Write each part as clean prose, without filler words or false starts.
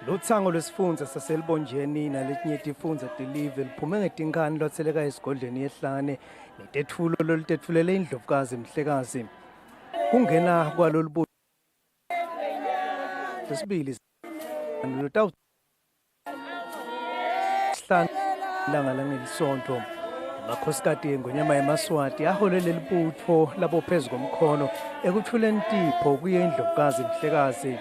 Lutsango lwesifundza saseLubonjeni naletinye tifundza telive luphume ngetinkhani lwatseleka esigodlweni eHlane netetfulo lolutetfulele iNdlovukazi Mhlekazi. Kungena kwalolu sesibili lutawusihlanu langa langelisonto. Emakhosikati eNgonyama yemaSwati aholele libutfo labophezu komkhono ekutfuleni tipho kuye iNdlovukazi Mhlekazi.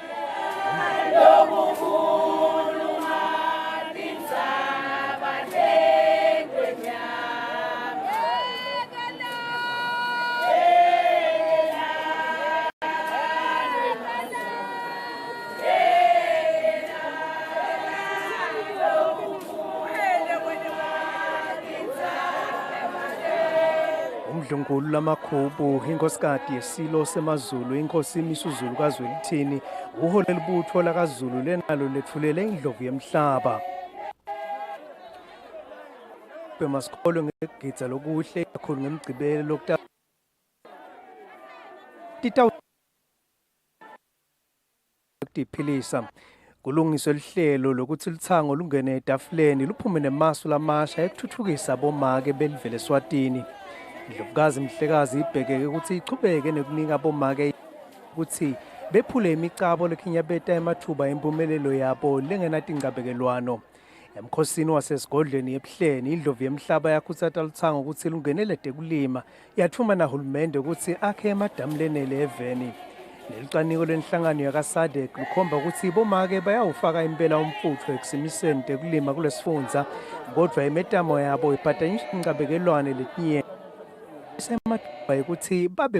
Umdlunkulu Lamakhubu, inkosikati yesilo semaZulu, inkosi Misuzulu kaZwelithini, uholela libutfo lakaZulu lenalo letfulele indlovu yemhlaba. Bemasikolo ngekugidza lokuhle kakhulu ngemgcibelo lokuta kutiphilisa. Kulungiswe luhlelo lokuthi lutsango lungene etafuleni luphume nemasu lamasha ekuthuthukisa bomake belivele Eswatini. Indlovukazi Mhlekazi ibhekeke ukuthi ichubeke nekunika bomake ukuthi bephule imicabo lekhinyabeta emathuba empumelelo yabo lengenatingcabekelwano. Emkhosini wasesigodlweni eBuhleni, indlovu yemhlaba yakhutsata lutsango kutsi lungenele tekulima, yatfuma nahulumende kutsi akhe emadamu lenele eveni. Lelucwaningo lwenhlangano yaka-SADC lukhomba kutsi bomake bayawufaka impela umfutfo ekusimiseni tekulima kulesifundza, kodvwa imetamo yabo ibhadanyiswa incabekelwane letinyenti ematfuba ekutsi babe.